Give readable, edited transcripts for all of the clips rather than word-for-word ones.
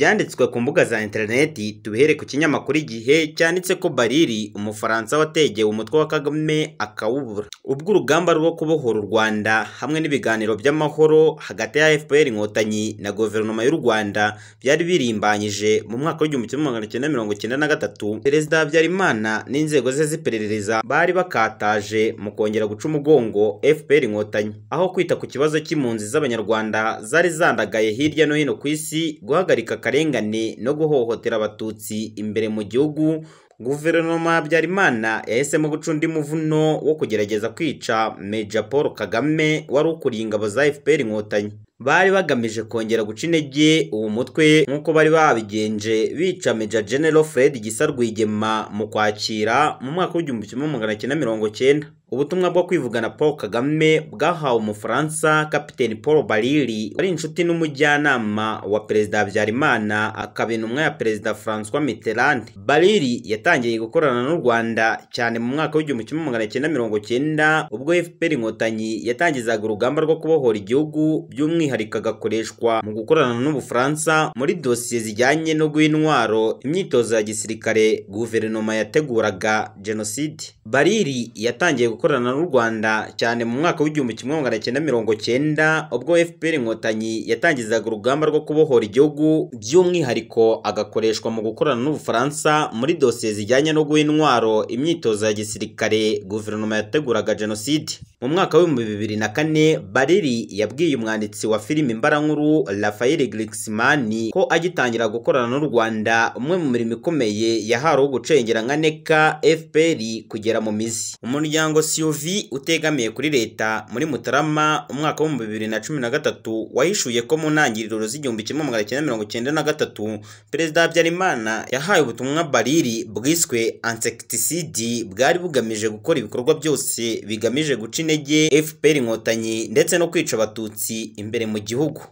Ibyanditswe ku mbuga za interineti tubihere ku kinyamakuru Igihe cyanditse ko Barili, Umufaransa wategeye umutwe wa Kagame akawubura, ubwo urugamba rwo kubohora u Rwanda hamwe n'ibiganiro by'amahoro hagati ya FPR Inkotanyi na guverinoma y'u Rwanda byari birimbanyije mu mwaka w'1993, Perezida Habyarimana n'inzego ze z'iperereza bari bakataje mu kongera guca umugongo FPR Inkotanyi, aho kwita ku kibazo cy'impunzi z'Abanyarwanda zari zandagaye hirya no hino ku isi, guhagarika akarengane no guhohotera Abatutsi imbere mu gihugu. Guverinoma Habyarimana yahisemo guca undi muvuno wo kugerageza kwica Major Paul Kagame wari ukuriye ingabo za FPR Inkotanyi. Bari bagamije kongera guca intege uwo mutwe nk'uko bari babigenje bica Major General Fred Gisa Rwigema mu Kwakira mu mwaka w'1990. Ubutumwa bwo kwivugana Paul Kagame bwahawe Umufaransa Kapiteni Paul Barili, wari inshuti n'umujyanama wa Perezida Habyarimana, akaba intumwa ya Perezida François Mitterrand. Barili yatangiye gukorana n'u Rwanda cyane mu mwaka w'1990 ubwo FPR Inkotanyi yatangizaga urugamba rwo kubohora igihugu, by'umwihariko agakoreshwa mu gukorana n'Ubufaransa muri dosiye zijyanye no guha intwaro imyitozo ya gisirikare guverinoma yateguraga jenoside. Barili yatangiye gukorana n'u Rwanda cyane mu mwaka w'1990 ubwo FPR Inkotanyi yatangizaga urugamba rwo kubohora igihugu, by'umwihariko agakoreshwa mu gukorana n'Ubufaransa muri dosiye zijyanye no guha intwaro imyitozo ya gisirikare guverinoma yateguraga jenoside. Mu mwaka w'2004 Barili yabwiye umwanditsi wa filimi mbarankuru Raphael Glucksmann ko agitangira gukorana n'u Rwanda umwe mu mirimo ikomeye yahawe gucengera nka NECA FPR kugera mu mizi. Umuryango CUV utegamiye kuri leta muri Mutarama umwaka w'2013 wahishuye ko mu ntangiriro z'1993 Perezida Habyarimana yahaye ubutumwa Barili bwiswe insecticide, bwari bugamije gukora ibikorwa byose bigamije guca intege FPR Inkotanyi ndetse no kwica Abatutsi imbere mu gihugu.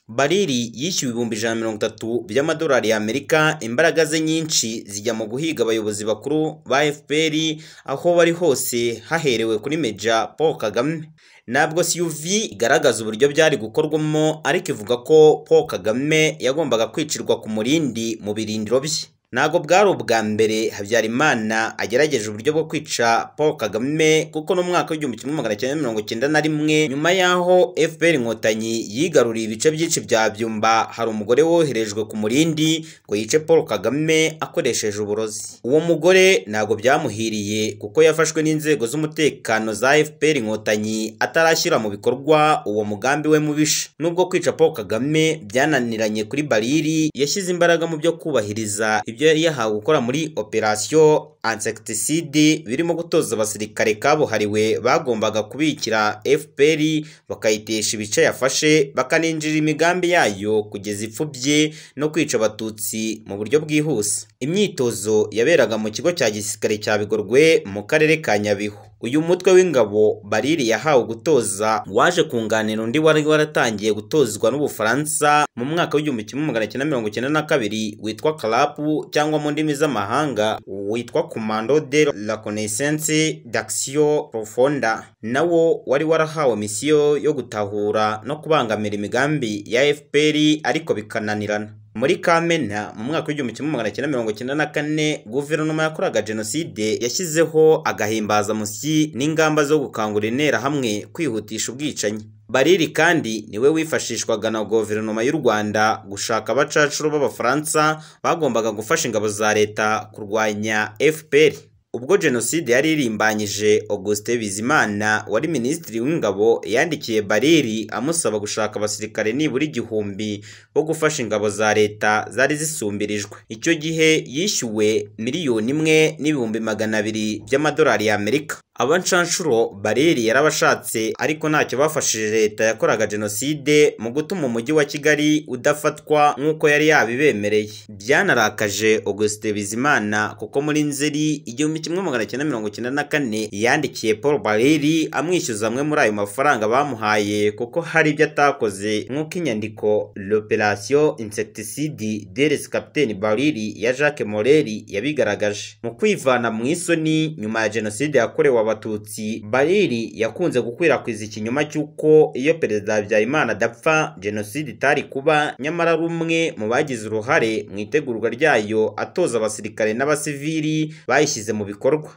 Barili yishyuwe 130,000 by'amadolari y'Amerika, imbaraga ze nyinshi zijya mu guhiga abayobozi bakuru ba FPR aho bari hose haherewe kuri Major Paul Kagame. Ntabwo CUV igaragaza uburyo byari gukorwamo, ariko ivuga ko Paul Kagame yagombaga kwicirwa ku Murindi mu birindiro bye. Ntabwo bwari ubwa mbere Habyarimana agerageje uburyo bwo kwica Paul Kagame, kuko no mu mwaka w'1991 nyuma y'aho FPR Inkotanyi yigaruriye ibice byinshi bya Byumba, hari umugore woherejwe ku Murindi ngo yice Paul Kagame akoresheje uburozi. Uwo mugore ntabwo byamuhiriye kuko yafashwe n'inzego z'umutekano za FPR Inkotanyi atarashyira mu bikorwa uwo mugambi we mubisha. Nubwo kwica Paul Kagame byananiranye kuri Barili, yashyize imbaraga mu byo kubahiriza ibyo yari yahawe gukora muri operasiyo insecticide, birimo gutoza abasirikare kabuhariwe bagombaga kubikira FPR bakayitesha ibice yafashe, bakaninjira imigambi yayo kugeza ipfubye no kwica Abatutsi mu buryo bwihuse. Imyitozo yaberaga mu kigo cya gisirikare cya Bigorwe mu karere ka Nyabihu. Uyu mutwe w'ingabo Barili yahawe gutoza waje kunganira undi wari waratangiye gutozwa n'Ubufaransa mu mwaka w'1992 witwa CRAP, cyangwa mu ndimi z'amahanga witwa Commando de la Connaissance d'Action Profonde, nawo wari warahawe misiyo yo gutahura no kubangamira imigambi ya FPR ariko bikananirana. Muri Kamena mu mwaka w'1994 guverinoma yakoraga jenoside yashyizeho agahimbazamusyi n'ingamba zo gukangurira interahamwe kwihutisha ubwicanyi. Barili kandi niwe wifashishwaga na guverinoma y'u Rwanda gushaka abacacuro b'Abafaransa bagombaga gufasha ingabo za leta kurwanya FPR. Ubwo jenoside yari irimbanyije, Augustin Bizimana wari minisitiri w'ingabo yandikiye Barili amusaba gushaka abasirikare nibura 1000 bo gufasha ingabo za leta zari zisumbirijwe. Icyo gihe yishyuwe 1,200,000 by'amadolari y'Amerika. Abancanshuro Barili yarabashatse ariko ntacyo bafashije leta yakoraga jenoside mu gutuma umujyi wa Kigali udafatwa nk'uko yari yabibemereye. Byanarakaje Augustin Bizimana kuko muri Nzeri 1994 yandikiye Paul Barili amwishyuza amwe muri ayo mafaranga bamuhaye kuko hari ibyo atakoze, nk'uko inyandiko L'Opération Insecticide d'Eres Capitaine Barili ya Jacques Morel yabigaragaje. Mu kwivana mu isoni nyuma ya jenoside yakorewe Abatutsi, Barili yakunze gukwirakwiza ikinyoma cy'uko iyo Perezida Habyarimana adapfa jenoside itari kuba, nyamara ari umwe mu bagize uruhare mu itegurwa ryayo, atoza abasirikare n'abasivili bayishyize mu bikorwa.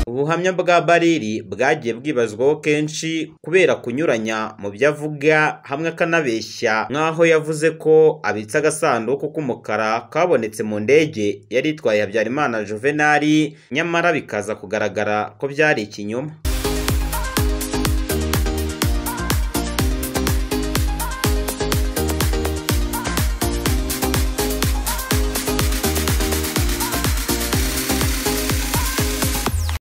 Ubuhamya bwa Barili bwagiye bwibazwaho kenshi kubera kunyuranya mu byo avuga, hamwe akanabeshya nk'aho yavuze ko abitse agasanduku k'umukara kabonetse mu ndege yari itwaye Habyarimana Juvenal, nyamara bikaza kugaragara ko byari ikinyoma.